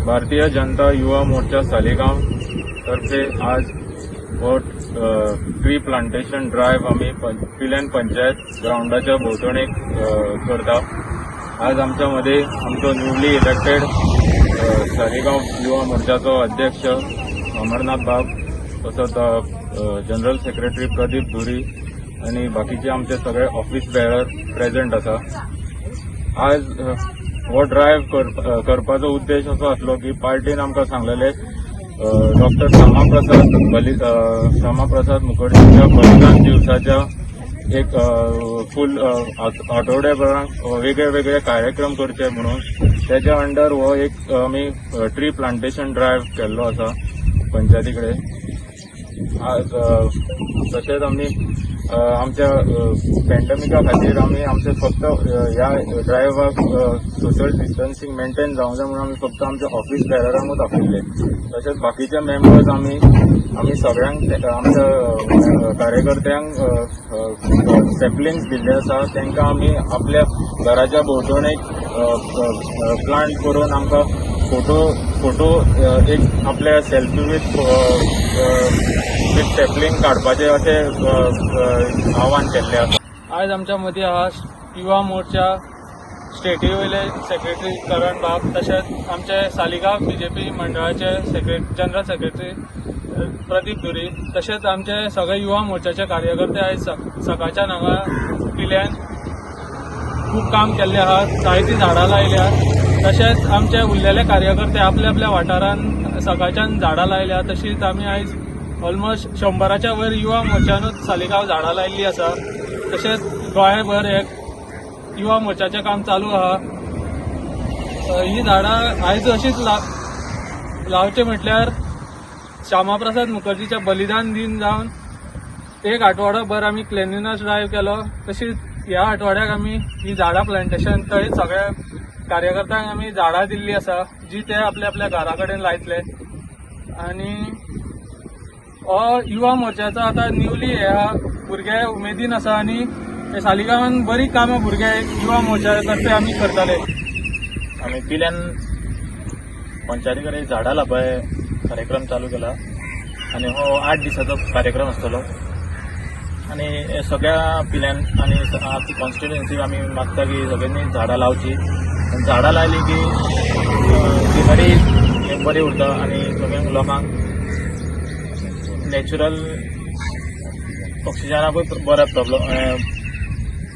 भारतीय जनता युवा मोर्चा सालिगांव तर्फे आज हो ट्री प्लांटेशन ड्रायव्ह आमी पिल्यान पंचायत ग्रावंडाच्या भोंवतणीक करता. आज आमच्या मध्ये आमचो न्यूली इलेक्टेड सालिगांव युवा मोर्चाचो अध्यक्ष अमरनाथ बाब, तसोच जनरल सेक्रेटरी प्रदीप धुरी आनी बाकीचे आमचे सगळे ऑफिस बेरर प्रेझेंट आसा. आज हो ड्रायव्ह करपाचो उद्देश असो आसलो की पार्टीन आमकां सांगलेले, डॉक्टर श्यामा प्रसाद मुखर्जीच्या बलिदान दिवसाच्या एक फूल आठवड्याभराक वेगळे वेगळे कार्यक्रम करचे म्हणून. तेच्या अंडर हो एक आमी ट्री प्लांटेशन ड्रायव्ह केल्लो आसा पंचायती कडेन आज. तशेंच आमी आमच्या पॅन्डमिका खातीर आमी आमचे फक्त ह्या ड्रायव्हाक सोशल डिस्टन्सिंग मेंटेन जावंक जाय म्हणून आमी फक्त आमच्या ऑफिस बेररांकूच आपयल्ले. तशेंच बाकीचे मेंबर्स आमी आमी सगळ्यांक, आमच्या कार्यकर्त्यांक सॅपलिंग्स दिल्ले आसा. तांकां आमी आपल्या घराच्या भोंवतणीक प्लांट करून आमकां फोटो फोटो एक आपल्या सेल्फी विथ विथ सॅपलिंग काडपाचें अशें आव्हान केल्लें आसा. आयज आमच्या मदीं आहा युवा मोर्चा स्टेटी वयले सेक्रेटरी करण बाब, तशेंच आमचे सालिगांव बीजेपी मंडळाचे जनरल सेक्रेटरी प्रदीप धुरी, तशेंच आमचे सगळे युवा मोर्चाचे कार्यकर्ते. आयज सकाळच्यान हांगा पिल्यान खूब काम केल्लें आहा, जायतीं झाडां लायल्या. तशेंच आमचे उरलेले कार्यकर्ते आपल्या आपल्या वाठारांत सकाळच्यान झाडां लायल्या. तशीच आमी आयज ऑलमोस्ट 100च्या वयर युवा मोर्चानूच सालिगांव झाडां लायिल्ली आसा. तशेंच गोंयभर एक युवा मोर्चाचें काम चालू आहा. ही झाडां आयज अशीच लावचे म्हटल्यार श्यामाप्रसाद मुखर्जीच्या बलिदान दिन जावन एक आठवडोभर आमी क्लिनलीनस ड्रायव्ह केलो. तशीच ह्या आठवड्याक आमी ही झाडां प्लांटेशन, थंय सगळ्या कार्यकर्त्यांक आमी झाडां दिल्ली आसा, जी ते आपल्या आपल्या घरा कडेन लायतले. आनी हो युवा मोर्चाचो आतां न्यूली हे आहा, भुरगे उमेदीन आसा आनी हे सालिगांवान बरी कामां भुरगे युवा मोर्चा तर्फे आमी करताले. आमी पिल्यान पंचायती कडेन झाडां लावपा कार्यक्रम चालू केला आनी हो 8 दिसाचो कार्यक्रम आसतलो. आनी हे सगळ्या पिल्यान आनी कॉन्स्टिट्युएन्सीक आमी मागता की सगळ्यांनी झाडां लावची आनी झाडां लायली की ग्रिनरी बरी उरता आनी सगळ्यांक लोकांक नॅचरल ऑक्सिजनाकूय बरो प्रॉब्लम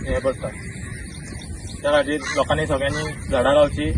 हें पडटा. त्या खातीर लोकांनी सगळ्यांनी झाडां लावची.